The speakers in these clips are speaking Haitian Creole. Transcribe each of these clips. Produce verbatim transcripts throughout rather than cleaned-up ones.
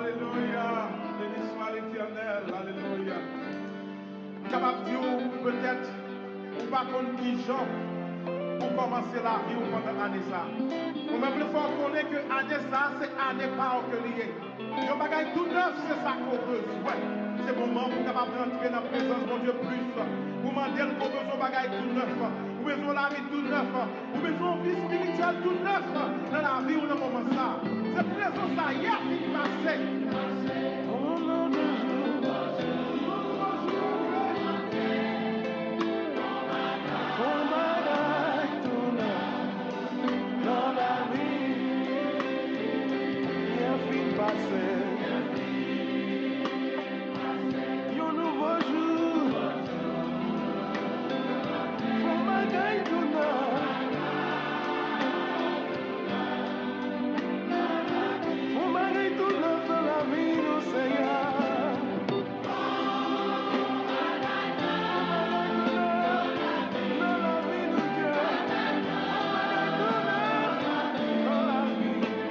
Alelouya. Beni swa Letènèl. Alelouya. M kapab di w, petèt, ou pa konn kijan pou kòmanse lavi w pandan ane sa a. Mwen menm vle fè w konnen ke ane sa a, se ane pa w ke li ye. Yon bagay tou nèf, se sa ke w bezwen. Se moman pou w kapab rantre nan prezans Bondye plis, pou w mande l ke w bezwen yon bagay tou nèf, ou bezwen yon lavi tou nèf. Ou bezwen yon vi espirityèl tou nèf nan lavi w nan moman sa a. Se pou rezon sa a, yè fin pase. Yon nouvo jou. Yon bagay tou nèf nan lavi. Yè fin pase. Yon nouvo jou. Fè yon bagay tou nèf. Fè yon bagay tou nèf nan lavi nou, Senyè. Fè yon bagay tou nèf nan lavi nou, Dye. Fè yon bagay tou nèf nan lavi nou.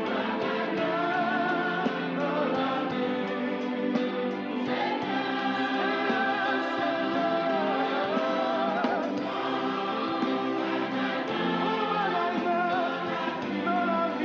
Nan lavi nou.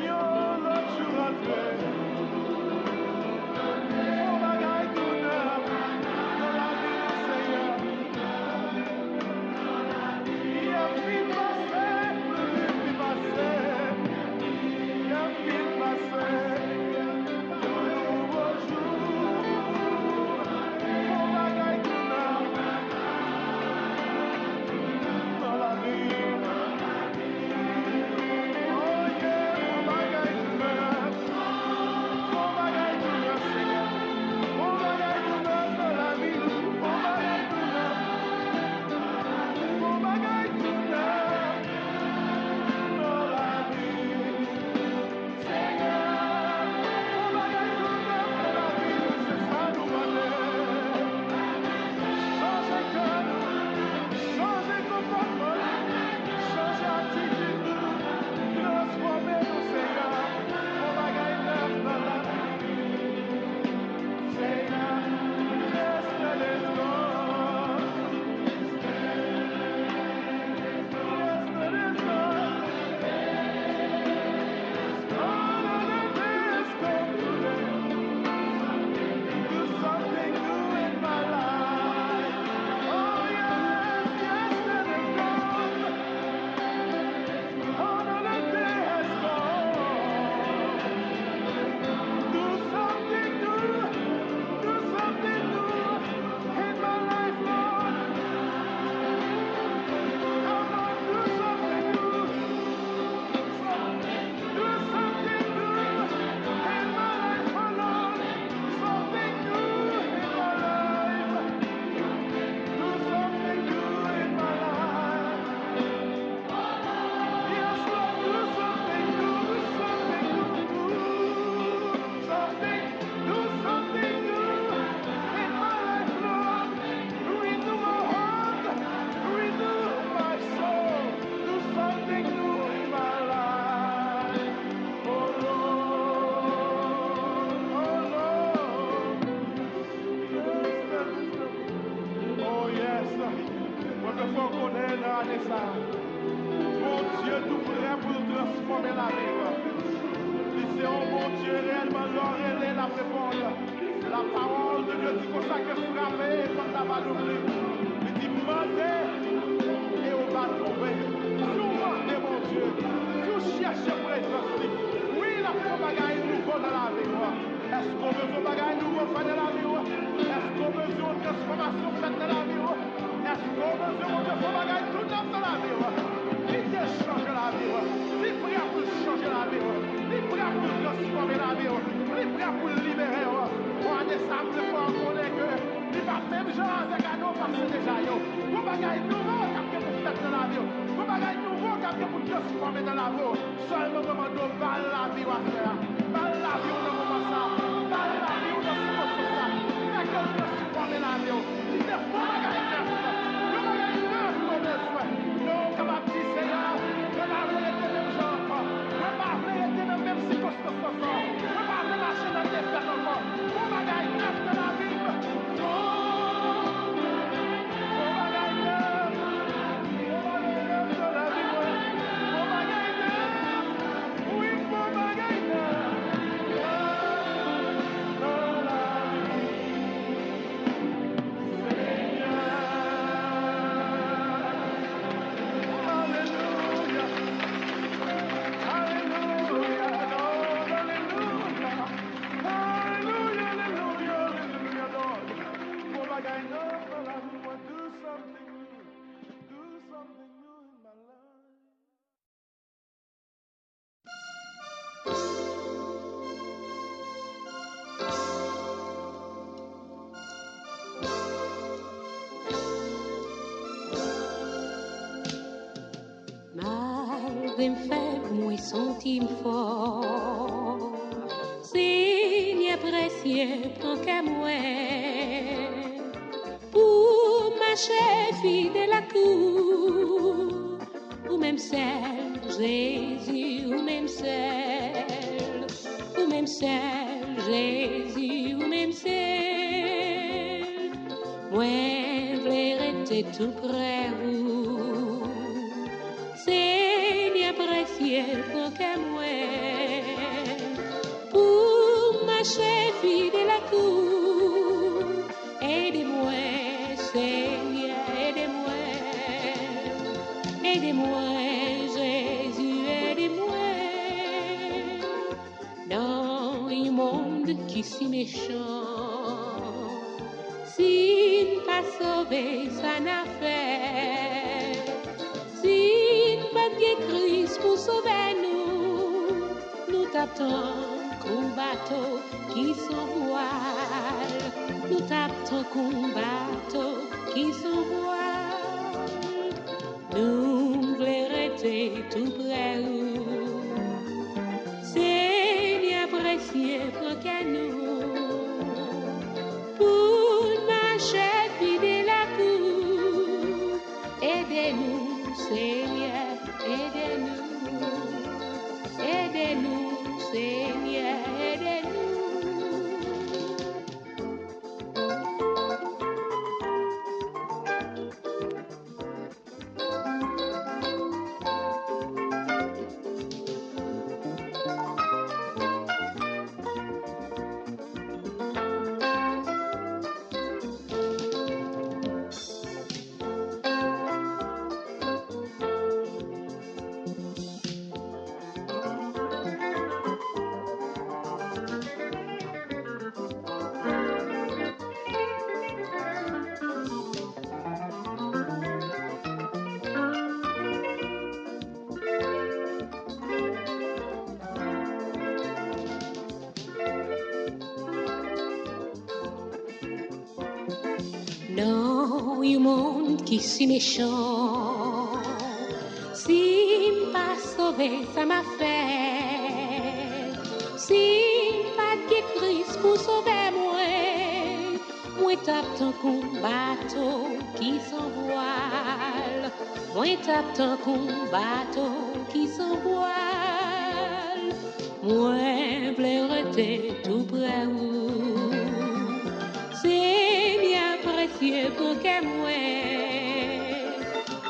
Yon lòt jou rantre. Fè yon bagay tou nèf nan lavi nou, Senyè. Yè fin pase, yè fin pase, yè fin pase. Yon nouvo jou. Fè yon bagay tou nèf nan lavi nou. Senyè, fè yon bagay tou nèf nan lavi nou, se sa nou mande. Chanje kè nou, chanje konpòtman nou, chanje atitid nou, transfòme nou, Senyè. Fè yon bagay nèf nan lavi nou. Senyè, bless the days gone. Bless the days gone. Another day has come today. Do something new in my life. Oh yes, yesterday is gone. Another day has come. Do something new. Do something new in my life, Lord. Come on, do something new. Do something new in my life, oh Lord. Something new in my life. Do something new in my life. Yes, Lord, do something new, do something new, do something, do something new in my life, Lord. Renew my heart, renew my soul, do something new in my life. Oh Lord, oh Lord. Oh yes. Mwen vle fè w konnen nan ane sa a, Bondye tou prè pou l transfòme lavi w. Li se yon Bondye reyèlman, lè w rele, l ap reponn. La parole de Dieu di konsa ke frape et porte la va ouvrir. Li di mande e w va twouve. Si w mande Bondye, si w chèche prezans li, wi, l ap fè yon bagay nouvo nan lavi w. Èske w bezwen yon bagay nouvo fèt nan lavi w? Èske w bezwen yon transfòmasyon fèt nan lavi w? Èske w bezwen Bondye fè yon bagay tou nèf nan lavi w? Li te chanje lavi w. Li prè pou l chanje lavi w. Li prè pou l transfòme lavi w. Li prè pou l libere w. Bon, ane sa a, m vle fè w konnen ke li pa menm jan avèk ane w pase deja yo. Gon bagay nouvo k ap gen pou fèt nan lavi w. Gon bagay nouvo k ap gen pou transfòme nan lavi w. Sèlman mwen mande w ba l lavi w aswè a. Bal lavi w nan moman sa a. Bal lavi w nan sikonstans sa a. Fè ke l transfòme lavi w. Li se fon bagay nèf. Yon bagay nèf nou bezwen. Non, ou kapab di, Seyè, mwen pa vle rete menm jan ankò. Mwen pa vle rete nan menm sikonstans ankò. Mwen pa vle mache nan defèt ankò. Fon bagay nèf nan lavi m. Non. Fon bagay nèf. Fon bagay nèf nan lavi mwen. Fon bagay nèf. Wi, fon bagay nèf nan lavi m, Senyè. Alelouya. Alelouya, Lord. Alelouya. Alelouya, alelouya, alelouya, Lord. Fon bagay nèf nan lavi mwen. Do something new. Do something new in my life. Malgre m fèb, mwen santi m fò. Senyè presye, pran kè mwen. Pou m mache fidèl ak ou. Ou menm sèl, Jezi, ou menm sèl. Ou menm sèl, Jezi, ou menm sèl. Mwen vle rete tou prè ou. Senyè presye, pran kè mwen. Pou m mache fidèl ak ou. Ede mwen, Senyè, ede mwen. Ede mwen, Jezi, ede mwen. Nan yon mond ki si mechan, si n pa sove, sa n a fè? Si n pa t gen Kris pou sove nou, nou t ap tankou bato ki san vwal. Nou t ap tankou bato ki san vwal. Nou vle rete tou prè ou. Senyè presye, pran kè nou. Pou n mache fidèl ak ou. Ede nou, Senyè, ede nou. Ede nou, Senyè, ede nou. Nan yon mond ki si mechan, si m pa sove, sa m ap fè? Si m pa t gen Kris pou sove mwen, mwen t ap tankou bato ki san vwal. Mwen t ap tankou bato ki san vwal. Mwen vle rete tou prè ou. Senyè presye, pran kè mwen.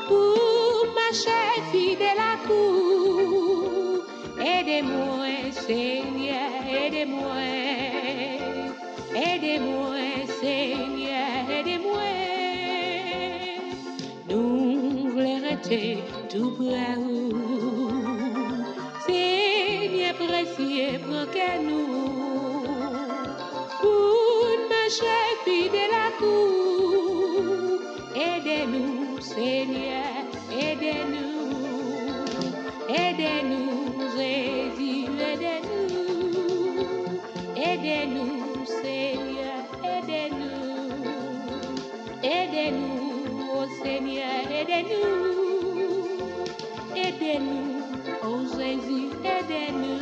Pou m mache fidèl ak ou. Ede mwen, Senyè, ede mwen. Ede mwen, Senyè, ede mwen. Nou vle rete tou prè ou. Senyè presye, pran kè nou. Pou n mache fidèl ak ou. Ede nou, Senyè, ede nou. Ede nou, Jezi, ede nou. Ede nou, Senyè, ede nou. Ede nou, o Senyè, ede nou. Ede nou, o Jezi, ede nou.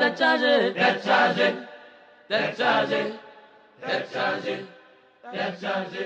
Tèt chaje, tèt chaje, tèt chaje, tèt chaje.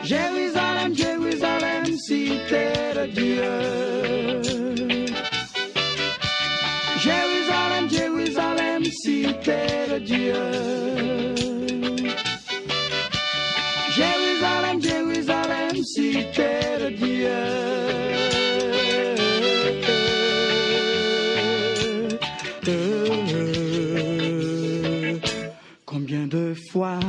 Jérusalem, Jérusalem, cité de Dieu. Jérusalem, Jérusalem, cité de Dieu. Jérusalem, Jérusalem, cité de Dieu. Konbyen de fwa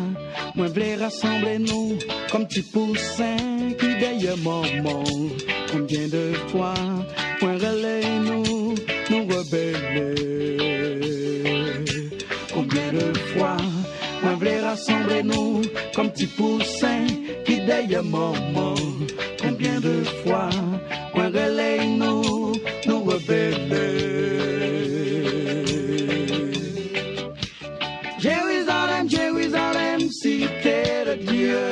mwen vle rasanble nou kòm ti pousen ki dèyè Dèyè manman, konbyen de fwa mwen rele nou, nou rebele? Konbyen de fwa mwen vle rasanble nou kòm ti pousen ki dèyè manman? Konbyen de fwa mwen rele nou, nou rebele? Jérusalem, Jérusalem, cité de Dieu.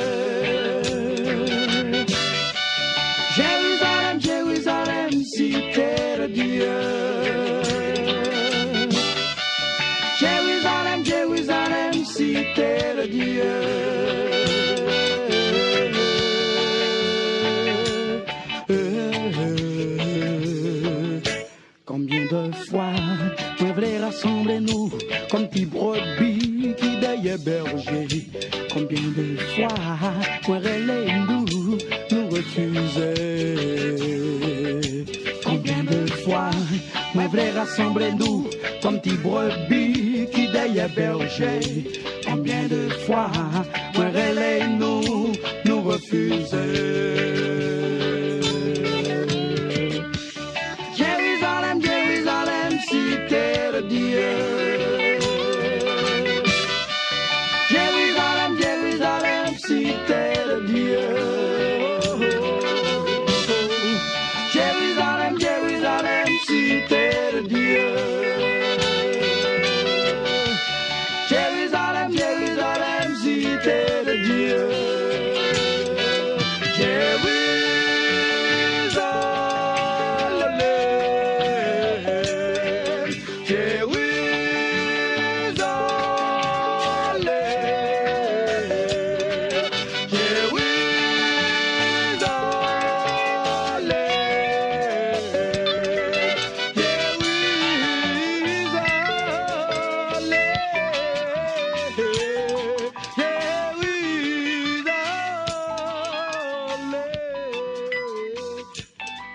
Jérusalem, Jérusalem, cité de Dieu. Jérusalem, Jérusalem, cité de Dieu. Konbyen de fwa mwen vle rasanble nou kòm ti brebi ki dèyè bèje? Konbyen de fwa mwen rele nou, nou refize? Konbyen de fwa mwen vle rasanble nou kòm ti brebi ki dèyè bèje? Konbyen de fwa mwen rele nou, nou refize? Jérusalem, Jérusalem, cité de Dieu. Jérusalem, Jérusalem, cité de Dieu. Jérusalem, Jérusalem, cité de Dieu. Jérusalem, Jérusalem, cité de Dieu. Jérusalem, Jérusalem, Jérusalem, Jérusalem.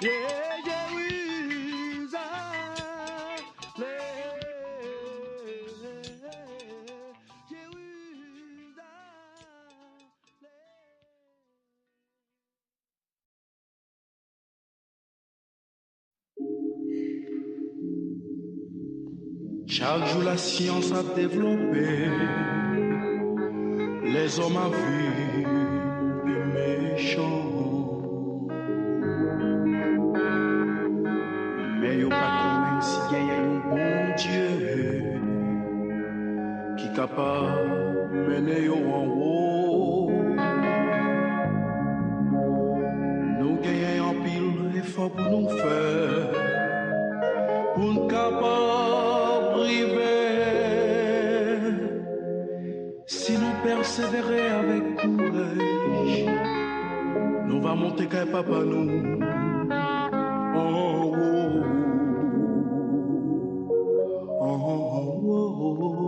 Yeah, Jérusalem, Jérusalem. Chak jou lasyans ap devlope, lèzòm ap vin pi mechan. Men yo pa konnen si genyen yon Bondye ki kapab mennen yo anwo. Nou genyen anpil efò pou nou fè, pou n kapab rive. Si nou pèsevere avèk kouraj, nou va monte kay Papa nou. Oh, oh, oh, oh, oh.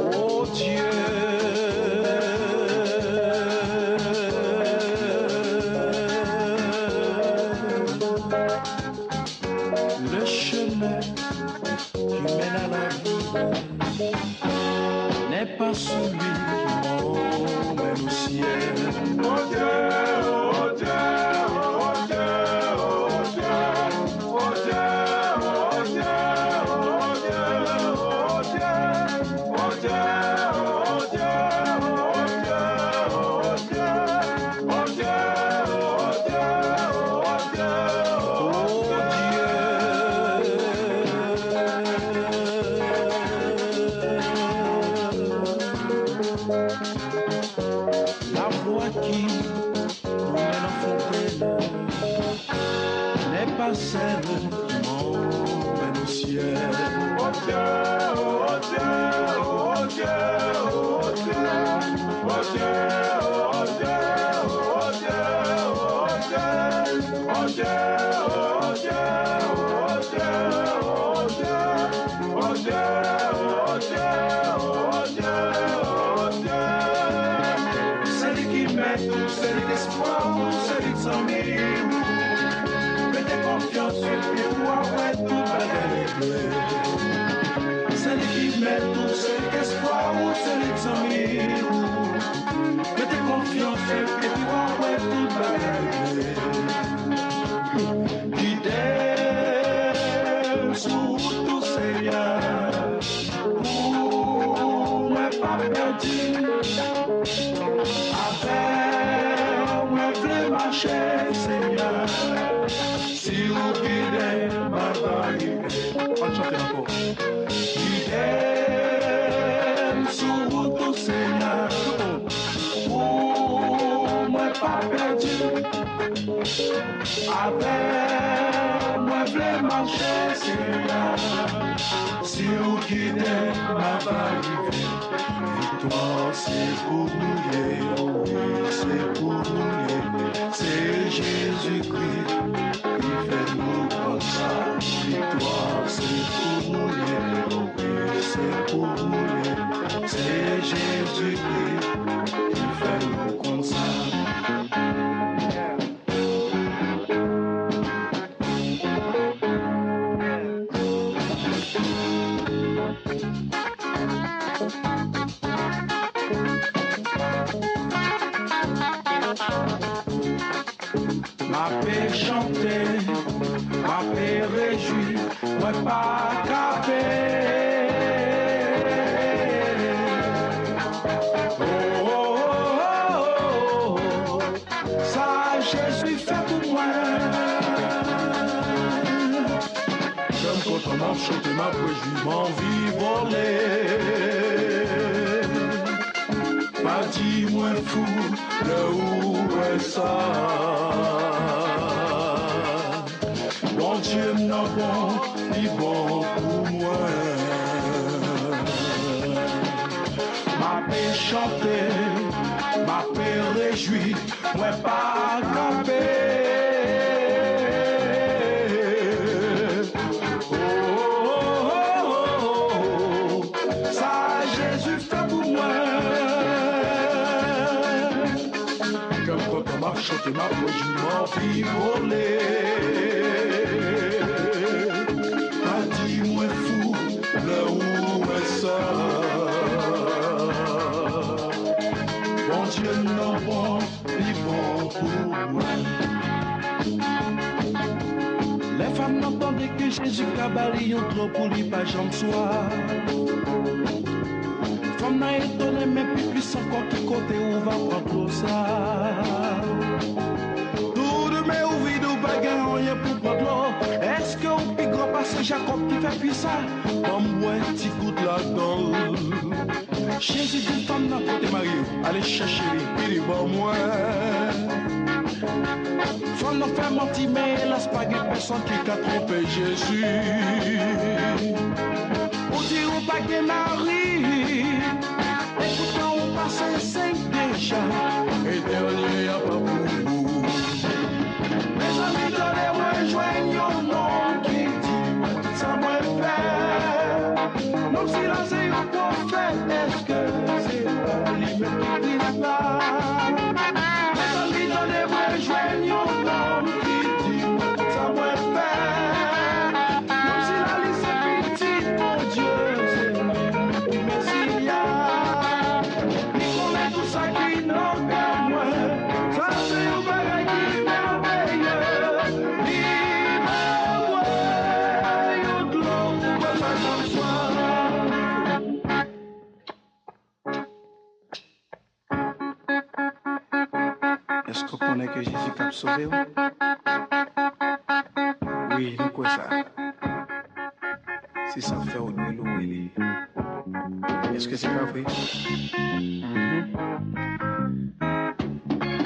Oh Dieu, le chemin qui mène à la vie n'est pas celui qui m'emmène au ciel. Oh Dieu, oh Dieu, oh Dieu, oh Dieu. La voie qui nous mène en fontaine n'est pas celle qui m'emmène au ciel. Oh Dieu, oh Dieu, oh Dieu, oh Dieu. Se li ki mèt ou, se li k espwa ou, se li k zanmi ou. Mete konfyans epi w ap wè tout bagay klè. Gide m sou wout ou, Senyè, pou mwen pa pèdi. Avè w mwen vle mache, Senyè. Si ou gide m, m ap rive. Ann chante ankò. Gide m sou wout ou, Senyè, pou mwen pa pèdi. Avè w mwen vle mache, Senyè. Si ou gide m, m ap rive. Viktwa se pou nou ye, wi, se pou nou ye. Se Jezikri ki fè nou konn sa. Viktwa se pou nou ye, wi, se pou nou ye. Se Jezikri ki fè nou konn sa. M ape chante, m ape rejwi, mwen pa kanpe. Oh, oh, oh, oh, oh. Sa Jezi fè pou mwen. Kè m kontan, m ap chante, m ap rejwi, m anvi vole. Pa di mwen fou lè ou wè sa. Bondye m nan bon, li bon pou mwen. M ape chante, m ape rejwi, mwen pa kanpe. Oh, oh, oh, oh, oh. Sa Jezi fè pou mwen. Kè m kontan, m ap chante, m ap rejwi, m anvi vole. Pa di mwen fou lè ou wè sa. Bondye m nan bon, li bon pou mwen. Lè fanm nan tande ke Jezi ka ba li yon dlo pou li pa janm swaf. Fanm nan etone, men pi plis ankò, ki kote ou va pran dlo sa? Tout men ou vid, ou pa gen anyen pou pran dlo. Èske ou pi gran pase Jakòb ki fè pwi sa? Ban m bwè ti gout ladan l. Jezi di fanm nan, kote mari w? Ale chèche li, vini ban mwen. Fanm nan fè manti, men elas, pa gen pèsonn ki ka twonpe Jezi. Ou di ou pa gen mari, epoutan ou pase senk deja, e dènye a pa pou ou. Mezanmi, tande mwen jwenn yon nonm ki di mwen tout sa mwen fè. Nonm sila se yon pwofèt, èske se pa li menm ki Kris la? Mezanmi, tande mwen jwenn yon nonm ki di mwen tout sa mwen fè. Nonm sila, li se pitit Bondye, se li menm ki Mesi a. Li konnen tout sa ki nan kè mwen. Sa se yon bagay ki mèveye. Li ba mwen yon dlo pou mwen pa janm swaf. Èske w konnen ke Jezi kab sove w? Wi, nou kwè sa. Se sa k fè w dwe louwe li. Èske se pa vre? Mhm.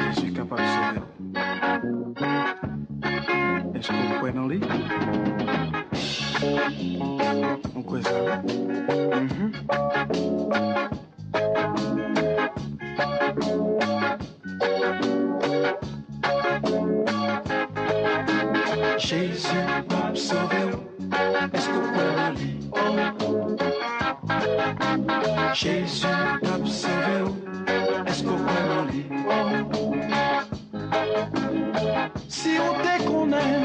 Jezi kapab sove w. Èske w kwè nan li? Nou kwè sa, wi. Mhm. Jezi p ap sove w. Èske w kwè nan li? Oh. Jezi p ap sove w. Èske w kwè nan li? Oh. Si w te konnen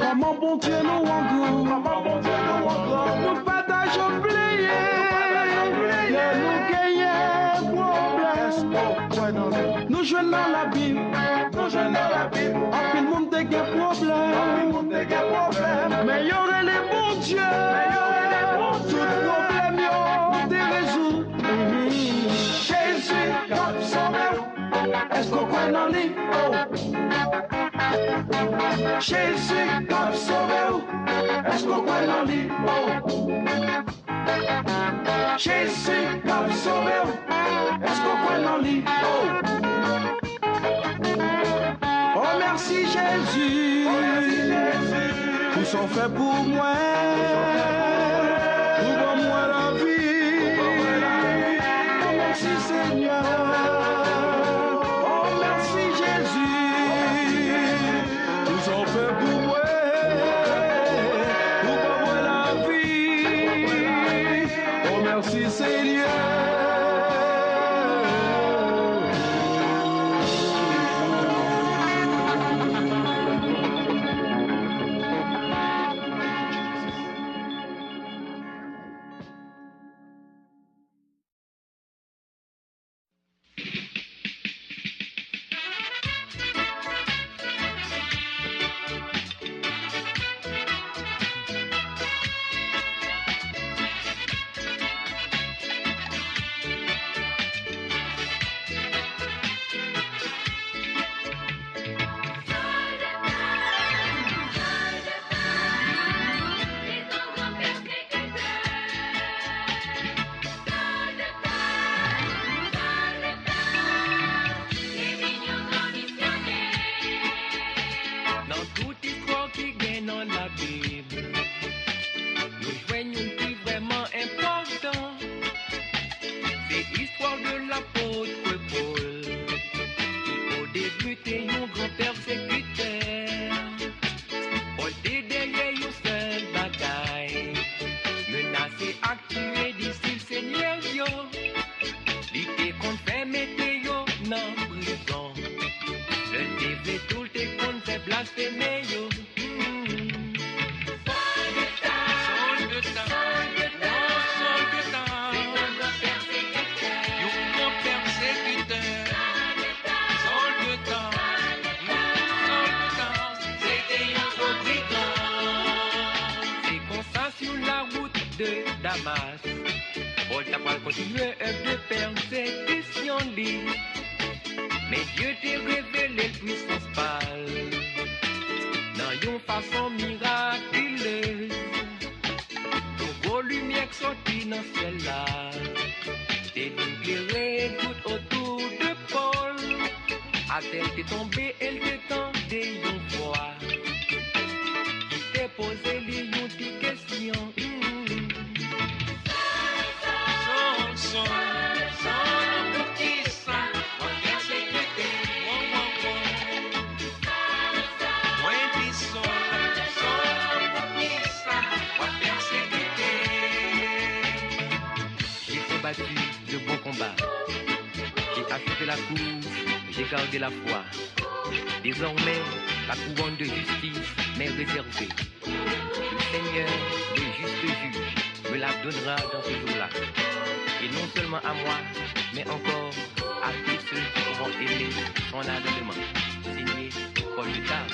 kòman Bondye nou an gran, Jwenn nan Labib, nou jwenn nan Labib. Anpil moun te gen pwoblèm, anpil moun te gen pwoblèm. Men yo rele Bondye, men yo rele Bondye. Tout pwoblèm yo te rezoud. Jezi k ap sove w, èske w kwè nan li? Oh. Jezi k ap sove w, èske w kwè nan li? Oh. Jezi k ap sove w, èske w kwè nan li? Oh. Oh, mèsi Jezi, pou sa w fè pou mwen, ou ban mwen lavi. Oh, mèsi Senyè. Oh, mèsi Jezi. Pou sa w fè pou mwen, ou ban mwen lavi. Oh, mèsi Senyè. Nan tout istwa ki gen nan Labib, nou jwenn youn ki vrèman enpòtan. Se istwa de lapot Pòl, ki o debi te yon gran pèsekitè. Pòl te dèyè yon sèl bagay, menase ak tiye disip Senyè yo. Li te konn fè mete yo nan prizon. Lè l te vle tou, l te konn fè blasfeme yo. Mm. Sòl de Taz. Sòl de Taz. Yon gran pèsekitè. Yon gran pèsekitè. Sòl de Taz. Mm, Sòl de Taz. Se te yon gwo brigan. Se konsa, sou lawout de Damas, Pòl ta pral kontinye èv de pèsekisyon li. Men Dye te revele l pwisans pa l nan yon fason mirakilez. Yon gwo limyè k sòti nan syèl la te vin klere tout otou de Pòl. Atè l te tonbe e l te tande yon vwa ki te poze li yon ti kesyon. Sòl, Sòl, Sòl, poukisa w ap pèsekite m? Mwen di Sòl, Sòl, poukisa w ap pèsekite m? J'ai combattu le bon combat. J'ai achevé la course, j'ai gardé la foi. Désormais, la couronne de justice m'est réservée. Le Seigneur, le juste juge, me la donnera dans ce jour-là. Et non seulement à moi, mais encore à tous ceux qui auront aimé son avènement. Signé, Pòl de Taz.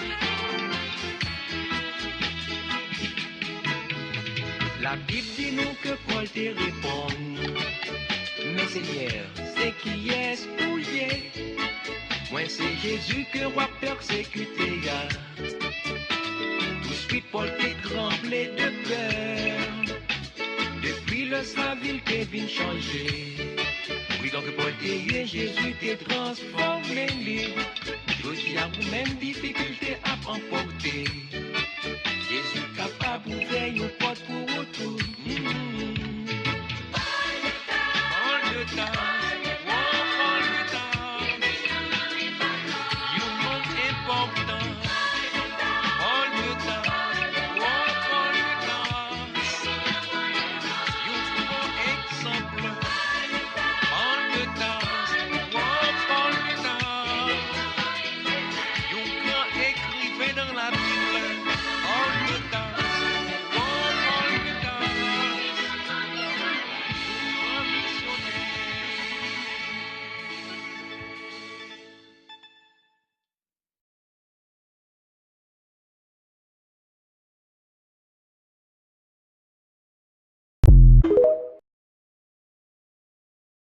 Labib di nou ke Pòl te reponn, Men Senyè, se kiyès ou ye? Mwen se Jezi ke w ap pèsekite a. Touswit Pòl te tranble de pè. Depi lè sa vi l te vin chanje. Pridan ke Pòl te ye, Jezi te transfòme li. Jodi a, ou menm difikilte ap anpòte.